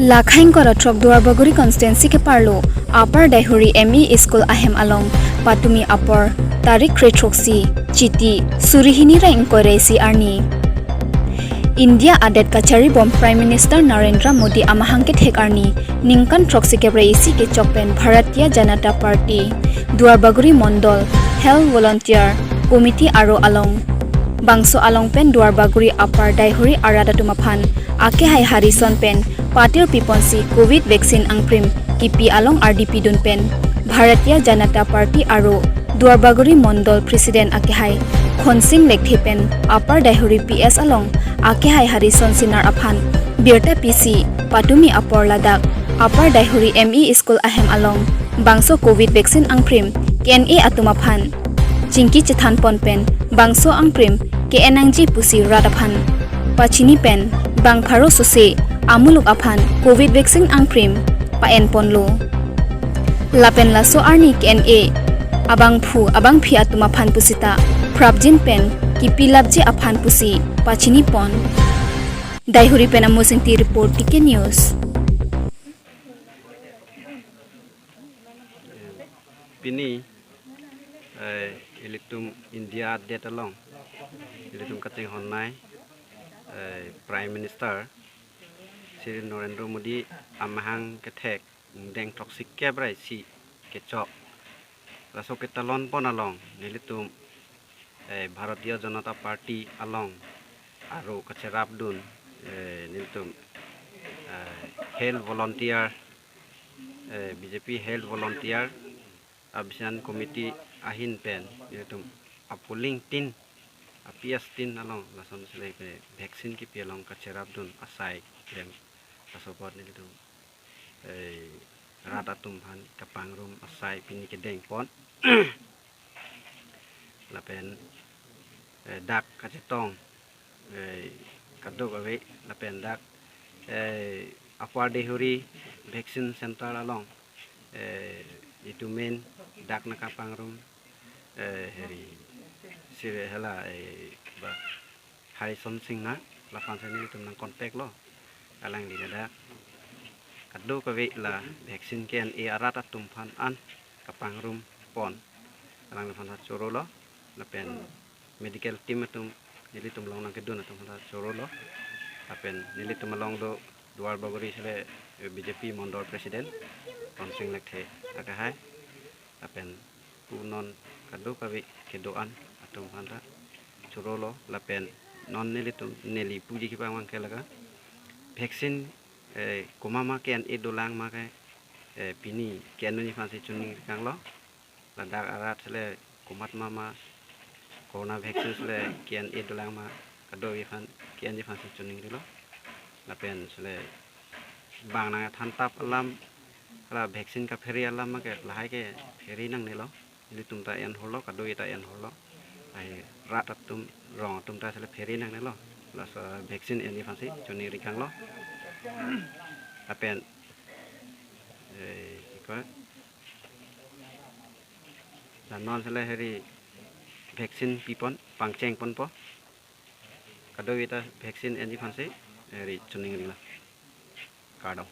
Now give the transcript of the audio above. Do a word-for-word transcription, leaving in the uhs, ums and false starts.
Lakhaing kora throk Duarbagori constituency keparlo Upper Daihuri M E School ahem along patumi apor tarik kre throksi Chiti suri hini ra ingkoi ra isi arni India adet kachari bom Prime Minister Narendra Modi amahang kethek arni ningkan throksi kep ra isi kechok pen Bharatiya Janata Party Duarbagori Mondol Health Volunteer Committee aro along bangso along pen Duarbagori Upper Daihuri arat atum aphan akehai Harison pen patir piponsi Covid vaccine angprim kipi along ardi pidun pen Bharatiya Janata Party aro Duarbagori Mondol President akehai Khonsing Lekthe pen Upper Daihuri P S along akehai Harison Sinar aphan birta pisi patumi apor ladak Upper Daihuri M E School ahem along bangso Covid vaccine angprim ke-en-e atum aphan chingki chethan pon pen bangso angprim ke-en nangji pusi rat aphan pachini pen bang pharo sose amuluk aphan Covid vaccine angprim pa-en ponlo. Lapen laso arni ke-en-e abangphu abangphi atum aphan pusita prapjin pen kipi lapji aphan pusi pachini pon. Daihuri pen Amos Ingti report, T K News. Pini, eh, ilitum India adet along ilitum kachinghon nai, eh, Prime Minister Shri Narendra Modi amahang kethek ingdeng throksi kep ra isi kechok laso ketalon pon along nelitum, eh, Bharatiya Janata Party along aro kacherapdun, eh, nelitum, eh, health volunteer, eh, B J P health volunteer Abhiyan Committee ahin pen nelitum apolling tin, a P S tin along lason sele pe vaccine kipi along kacherapdun asai klem laso apot nelitum, eh, rat atum aphan kapangrum asai pini kedeng pon. Lapen, eh, dak kachetong, eh, kadokave lapen dak, eh, Upper Daihuri Vaccine Center along, eh, itum main dak nangkapangrum, eh, heri sire hala, eh, ba Harison Singnar, laphan si nelitum nang contact lo. Alangli ladak kadokave la vaccine ke-en-e arat atum aphan an kapangrum pon. Alangliphan ta choro lo, lapen medical team atum nelitum along nangkedun atum aphan ta choro lo. Lapen nelitum along do Duarbagori sele, eh, B J P Mondol President Khonsing Lekthe akehai. Lapen pu non kadokave kedo-an atum aphan ta choro lo, lapen non nelitum neli puji kipang abang ke laga vaccine, eh, komat ma ke-en-e dolang ma ke, eh, pini ke-en unji aphan si choningri kanglo. Ladak arat sele komat ma ma corona vaccine sele ke-en-e dolang ma kadokave aphan ke-enji aphan si choningri lo. Lapen sele bang nangthan tap alam, hala vaccine kaphere alam ma ke lahai ke phere nangnelo. Nelitum ta en holo, kadokave ta en holo. Lahai rat atum, rong atum ta sele phere nangnelo. Laso vaccine enji aphan si choningri kanglo. Lapen, eh, iko, la non sele heri vaccine pipon, pangcheng ponpo. Kadokave ta vaccine enji aphan si heri choningri lo. Kardom.